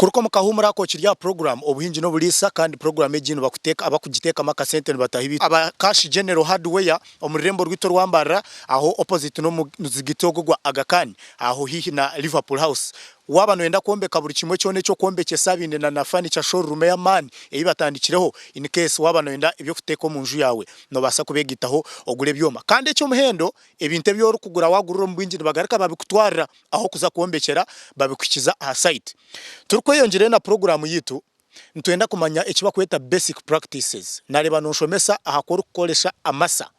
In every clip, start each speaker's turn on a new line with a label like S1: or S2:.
S1: Kuruka omu kahuumuro ako kiri aha puroguraamu Obuhingi n'Oburiisa kandi puroguraamu egi nibakuteeka abakugiteekamu akasente nibataho ebi aba Cash General Hardware omu rurembo rwaitu orwa Mbarara aho opposite n'omuzigiti ogwo gwa Aga Khan aho haihi na Liverpool House. Waaba nooyenda kwombeka buri kimwe kyona eky'okwombekyesa baine na na furniture showroom ey'amaani ei batandikireho in case waaba nooyenda eby'okuteeka omu nju yaawe noobaasa kubeegaitaho ogure ebyoma. Kandi eky'omuhendo ebintu ebi orikugura waagurira omu bwingi nibagaruka babikutwarira ahu orikuza kwombekyera babikuhikiza aha site. Turikweyongyerayo na puroguraamu yaitu, nitwenda kumanya eki barikweta basic practices. Naareeba noonshomesa aha ku orikukoresa amasa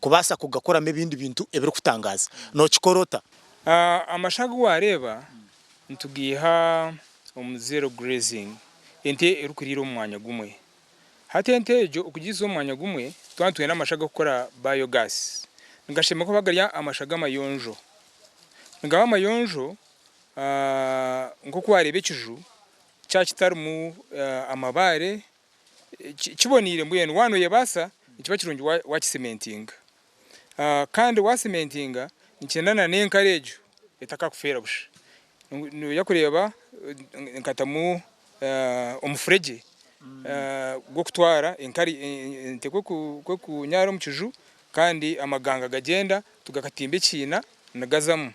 S1: kubaasa kugakoramu ebindi bintu ebirikutangaaza. Nookikora ota?
S2: Amasha agu waareeba nitugaiha omu zero grazing, ente erikuriira omu mwanya gumwe. Hati ente egyo okugiiza omu mwanya gumwe, twaba nitwenda amasha g'okukora biogas, nigashemererwa kuba gari amasha g'amayonjo. Nigaba amayonjo nk'oku waareeba ekiju kyaba kitarimu amabaare, kiboneire mbwenu waaba nooyebaasa nikiba kirungi waakisimentinga. Kandi waasimentinga nikyenda na n'enkari egyo etakakufeera busha. Noija kureeba nkatamu omufuregye gw'okutwara enkari ente ku ekunyara omu kiju kandi amaganga gagyenda tugakatimba ekiina nigazamu.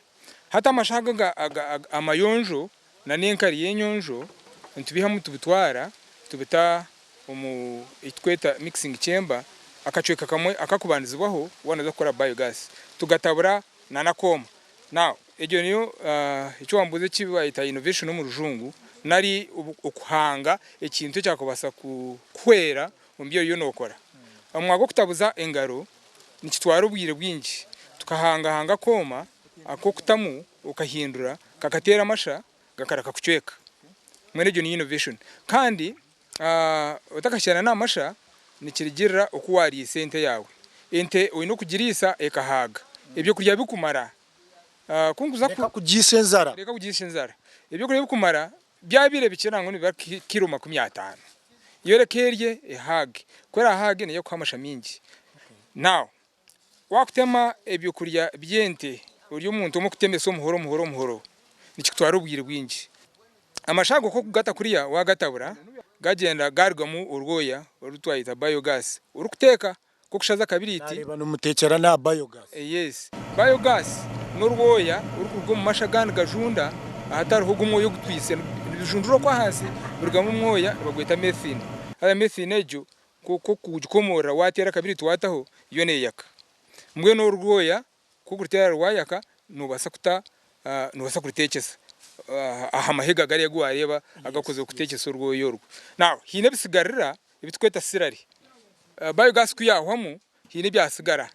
S2: Hati amasha aga amayonjo na n'enkari y'enyonjo nitubihamu tubitwara tubita omu eki turikweta mixing chamber akacweka kamwe akakubandizibwaho waaba nooza kukora biogas tugatabura na n'akooma. Now egyo niyo eki wambuuza eki bayeta innovation omu rujungu nari okuhanga ekintu ekyakubaasa kukuhwera omu bi oriyo nookora. Omu mwanya gw'okutabuza engaro nikitwara obwire bwingi tukahangahanga akooma ak'okutamu okahindura kakateera amasha gakareka kucweka. Mbwenu egyo niyo innovation. Kandi otakasyaana n'amasha nikirugirira oku waariisa ente yaawe. Ente oine okugiriisa ekahaaga ebyokurya bikumara. Ku nkuza
S1: Reka kugiisa enjara.
S2: Reka kugiisa enjara. Ebyokurya bikumara byabaire bikye nangwa nibiba kiro 50. Yo reka erye ehaage. Ku eraahaage neija kukuha amasha maingi. Now Waakutema ebyokurya by'ente ori omuntu omwe kutemesa omuhoro omuhoro omuhoro nikikutwara obwire bwingi. Amasha ago ku orikugata kuriya waagatabura gagyenda gaarugamu orwoya oru twayeta biogas orikuteeka nk'okushaza akabiriiti.
S1: Naareeba nimuteekyera n'aha biogas.
S2: Yes. Biogas n'orwoya orikuruga omu masha agandi gajunda ahatariho ogwo omwoya ogutwitse nibijundura okwo ahansi birugamu omwoya nibagweta methane. Haza methane egyo Nk'okugikomorora waateera akabiriiti waataho, yo neeyaka. Mbwenu orwoya ku orikuruteera rwayaka, noobaasa kuta noobaasa kuruteekyesa aha mahega gariya agu waareeba agakozirwe kuteekyesa orwoya orwo. Now haine ebisigarira ebi turikweta slurry. Biogas ku yaahwamu, haine ebyatsigara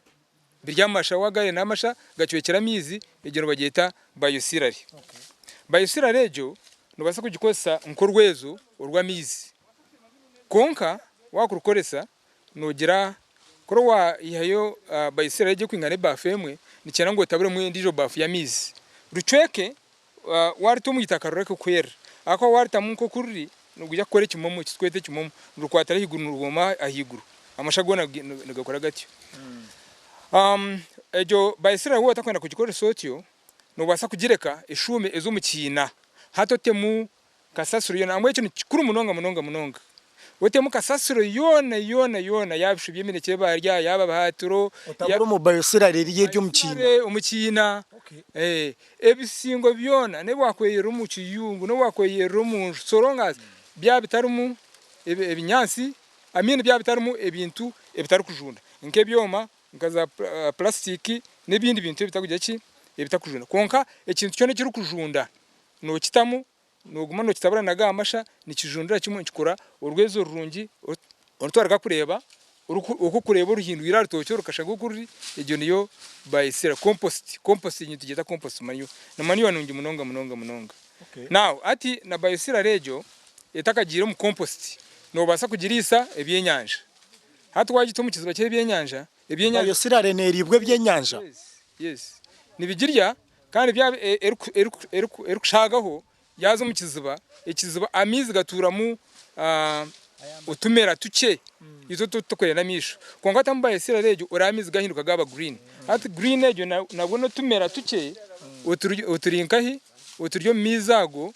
S2: biri amasha waagaya n'amasha gacwekire amaizi, egyo nibagyeta bio-slurry. Bio-slurry egyo noobaasa kugikozesa nk'orwezo orw'amaizi. Kwonka waakurukoresa noogira kuri waihayo bayisirayeli egyo erikwingana ebaafu emwe, nikyenda ngu otaburemu endiijo baafu y'amaizi. Rucweke, waaruta omu itaka rureke kuhwerera. Ahakuba waarutamu nk'oku ruri, nirwija kukora ekimomo, eki turikweta ekimomo, nirukwatira ahaiguru nirwoma ahaiguru. Amasha goona nigakora gatyo. Egyo bayisirayeli waaba otakwenda kugikoresa otyo, noobaasa kugireka eshuume eze omu kiina. Hati otemu Kasasiro yoona. Nangwa ekyo nikikuru munonga munonga munonga. Otemu kasasiro yoona yoona yoona yaaba ebishu by'eminekye ebi barya, yaaba bihaatiro,
S1: Otabura omu biosirare eriyo eri omu kiina.
S2: Biosirare omu kiina. Ebisingo byona n'ebi waakweyerera omu kiyungu, n'ebi waakweyerera omu nju so long as byaba bitarimu ebinyaatsi, I mean byaba bitarimu ebintu ebitarikujunda nk'ebyoma, nka za purasitiki n'ebindi bintu ebitakugira ki, ebitakujunda. Kwonka ekintu kyona ekirikujunda Nookitamu, nooguma nookitabura na ga masha, nikijundira kimwe nikikora orwezo rurungi oru twaruga kureeba, orikureeba oruhindwire aha rutookye rukashusha nk'oku ruri, egyo niyo bayetsire compost, compost nitugyeta compost manure. Ni manure nungi munonga munonga munonga. Now hati na bioslurry egyo etakagiire omu compost, noobaasa kugiriisa ebyenyanja. Hati waagita omu kiziba ky'ebyenyanja, ebyenyanja.
S1: Bioslurry neeriibwa ebyenyanja?
S2: Yes, yes. Nibigirya Kandi byaba erikushaagaho yaaza omu kiziba, ekiziba amaizi gatuuramu otumera tukye itwe otu tutakureeba n'amaisho. Kwonka hati ahu bayetsire egyo oreeba amaizi gahinduka gaaba green. Hati green egyo nabwo n'otumera tukye oturi nkahi? Oturi omu maizi ago.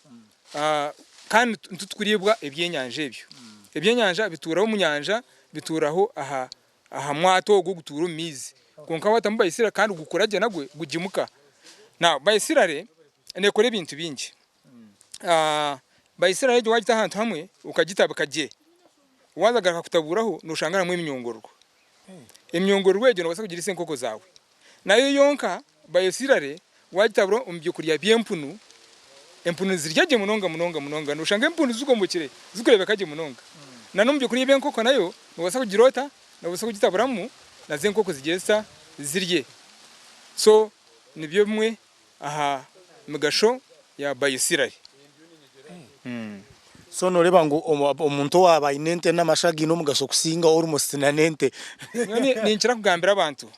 S2: Kandi nitukuribwa ebyenyanja ebyo. Ebyenyanja bituuraho omu nyanja, bituuraho aha aha mwato ogwo ogutuura omu maizi. Kwonka waatamu bayisirare kandi gukura gye nagwe gugimuka. Now bayisirare neekora ebintu bingi. Bayisirare egyo waagita ahantu hamwe okagitabika gye, waaza kugaruka kutabuuraho nooshanga harimu eminyongororwa. Eminyongororwa egyo noobaasa kugiriisa enkoko zaawe. Nayo yonka bayosirare wagitabura omu byokurya by'empunu, empunu nizirya gye munonga munonga munonga noshanga empunu zigombokire zikurebeka gye munonga. Na n'omu byokurya by'enkoko nayo nobasa kugira ota, nobasa kugitaburamu nazo enkoko zigire zita, zirye. So nibyo bimwe aha migasho ya bayosirare.
S1: So noreeba ngu omuntu owaaba aine ente n'amasho againe omugasho kusinga almost na n'ente.
S2: Nyowe ninkira kugambira abantu.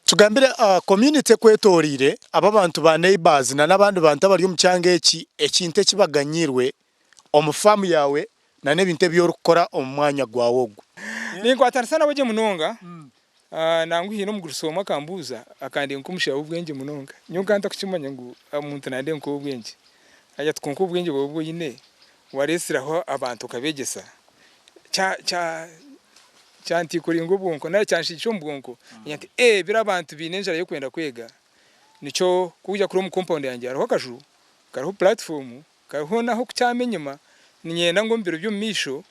S1: Tugambire community ekwetoreire, abo abantu ba neighbours na n'abandi bantu abari omu kyanga eki, ekintu eki baganyiirwe omu farm yaawe na n'ebintu ebi orikukora omu mwanya gwawe ogwo.
S2: Ninkwatanisa nabo gye munonga. Nangwa haine omugurusi omwe akambuuza, akandeeba nk'omushaija w'obwengye munonga. Nyowe nkaba ntakukimanya ngu omuntu nandeeba nk'ow'obwengye. Yaagira ati, Kwonka obwengye bwawe obu oine, wareetsiraho abantu okabeegyesa, kya, kya, kyantiikuringa obwonko nari kyanshigisha omu bwonko. Ngira nti, Ee, biri abantu baine enjara y'okwenda kwega. Nikyo ku orikuza kureeba omu kompawundi yangye hariho akaju kariho puratifoomu, kariho n'ah'okukyama enyima. Niinyenda ngu omu biro by'omu maisho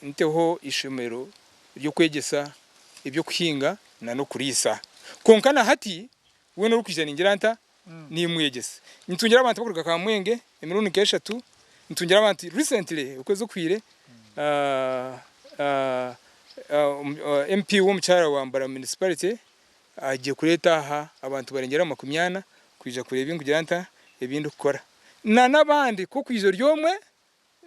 S2: nteho eishomero ry'okwegyesa eby'okuhinga n'okuriisa. Kwonka na hati weena orikwija ningira nta? Nimwegyesa. Nitungira abantu abarikuruga Kamwenge emirundi nk'eshatu, nitungira abantu recently okwezi okuhweire MP w'omukyara wa Mbarara Municipality agiire kureeta aha abantu barengyera aha makumyana kwija kureeba ebindikugira nta? Ebindikukora. Na n'abandi ku okwija ori omwe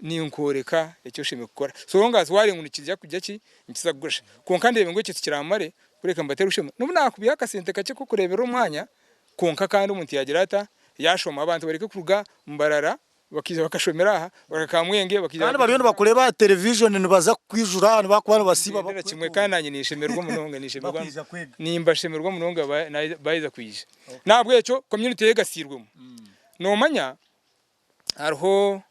S2: Ninkworeka eki oshemereire kukora. So long as wareeba ngu nikija kugira ki, nikiza kugusha. Kwonka ndeebe ngu ekyo tikiramare, kureka mbateere orushema. N'obu nakubiha akasente kakye k'okureeberera omwanya, kwonka kandi omuntu yagira ata, yashoma. Abantu bareke kuruga Mbarara bakaija bakashomera aha, bakaruga Kamwenge bakaija
S1: Kandi bariyo nibakureeba aha television nibaza kukwijura aha nibakuba nibasiiba
S2: Nibakureeba kimwe kandi naanye ninshemererwa munonga, ninshemererwa, Bakwija kwega. nimbashemererwa munonga baija kwija. N'ahabw'ekyo community eyegasiirwemu. Noomanya Hariho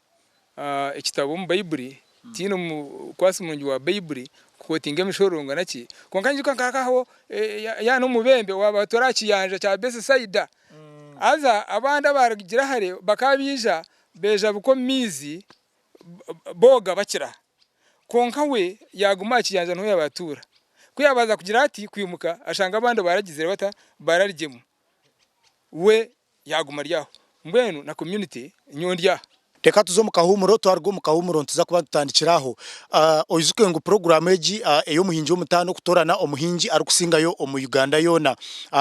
S2: ekitabo omu Baiburi, tihaine omukwatsi murungi wa Baiburi kukootinga emishororongo na ki, kwonka nyijuka nka hakabaho yaaba n'omubembe owaabatura aha kiyanja kya Besesaida. Haza abandi abaarugire hare bakaba baija beejabika omu maizi booga bakira. Kwonka we yaaguma aha kiyanja niho yaaba atuura. Ku yaabanza kugira ati kwimuka, ashanga abandi baaragizire bata? Baararugyemu. We Yaaguma ari aho. Mbwenu na community nyowe ndi aha.
S1: Reka tuze omu kahuumuro, twaruga omu kahuumuro nituza kuba nitutandikira aho. Oijuke ngu puroguraamu egi ey'omuhingi w'omutaano okutoorana omuhingi arikusingayo omu Uganda yoona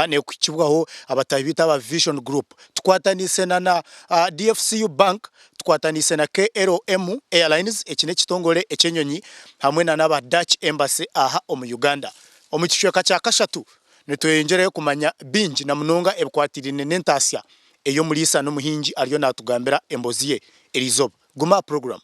S1: neekuhikibwaho abataahi baitu aba Vision Group. Tukwataniise na na DFCU Bank, tukwataniise na KLM Airlines, eki n'ekitongore eky'enyonyi hamwe na n'aba Dutch Embassy aha omu Uganda. Omu kicweka kya kashatu, Nitweyongyerayo kumanya bingi na munonga ebikwatiraine n'entaasya ei omuriisa n'omuhingi ariyo naatugambira embozi ye eriizooba. Guma aha puroguraamu.